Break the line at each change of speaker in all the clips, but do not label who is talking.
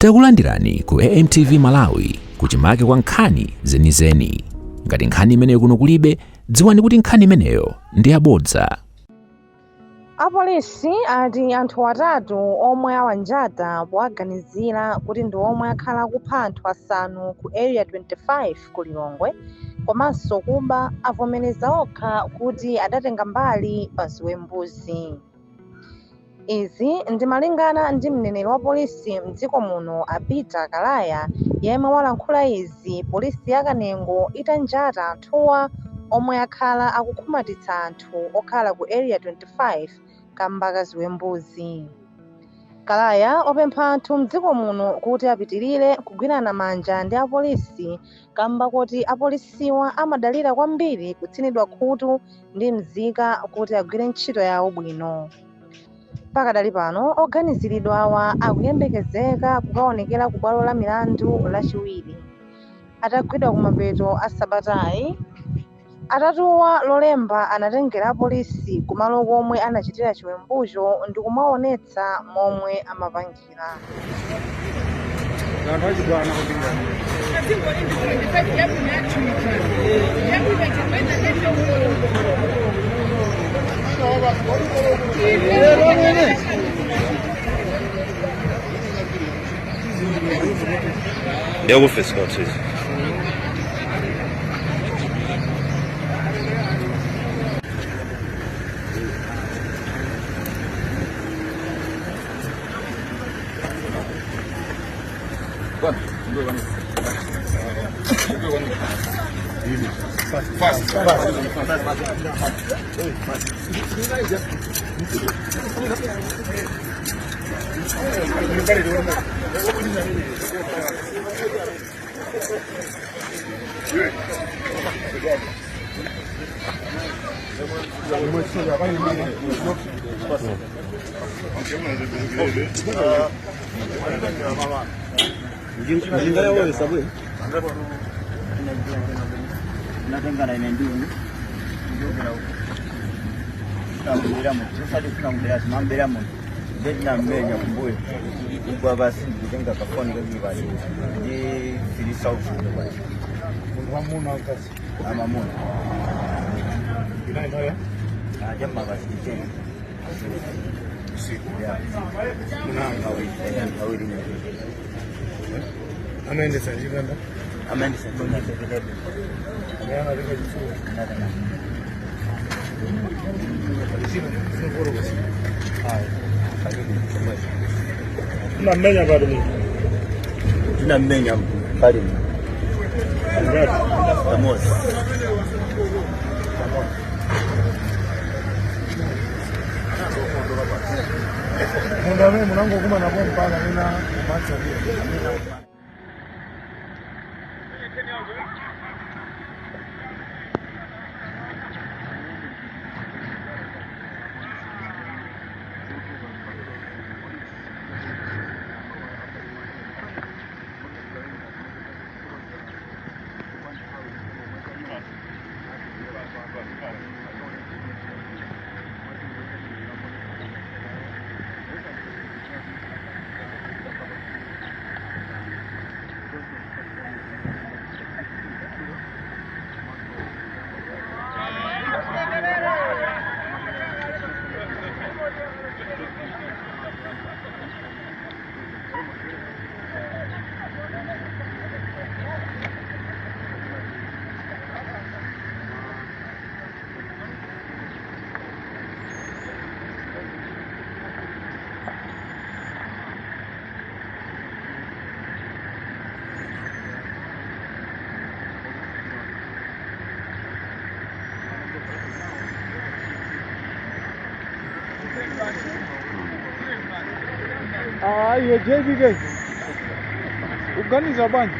Takulandirani ku AMTV Malawi, kuchimake kwa nkhani zenizeni. Ngati nkhani imeneyo kuno kulibe, dziwani kuti nkhani imeneyo ndi yabodza.
Apolisi ati anthu atatu omwe awanjata powaganizira kuti ndi omwe akhala akupha anthu asanu ku Area 25 ku Lilongwe komanso kuba avomereza okha kuti adatenga mbali pa ziwembuzi. Izi ndi malingana ndi mneneri wa polisi mdziko muno, a Peter Kalaya, yemwe walankhula izi polisi ya Kanengo itanjata anthuwa omwe akhala akukhumatitsa anthu okhala ku Area 25 kamba ka ziwembuzi. Kalaya wapempha anthu mdziko muno kuti apitirire kugwirana manja ndi apolisi kamba koti apolisiwa amadalira kwambiri kutsinidwa khutu ndi mzika kuti agwire ntchito yawo bwino. Pakadali pano oganiziridwawa akuyembekezeka kukaonekera ku bwalo la milandu Lachiwiri atagwidwa kumapeto a sabatayi. Atatuwa Lolemba anatengera apolisi kumalo komwe anachitira chiwembucho ndi kumaonetsa momwe amapangira.
Yakufesi kwathize.
Natengana ine ndiuni njogera kunamubera muntu usati kunamubera simambera muntu nde tinamumenya kumbuyo kugwa pasi, ndikutenga kafoni kakipati ndi 3000 kwacha.
Mwamuna, mkazi?
Amamuna.
Inayo
Ajamba pasi 10.
Usiku?
Yeah.
Munanga?
Awiri.
Amaendesa njinga?
Amaendesa njinga 7.
Amene anatenga chitsulo? Zina. Unamenya bado munthu?
Tinamenya pali.
Ngati?
Kamozi.
Munthu amene munangokuma napo mpaka nena kumatsatira? Iwe JBK, uganiza bwanji?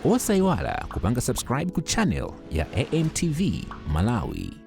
Osayiwala kupanga subscribe ku channel ya AMTV Malawi.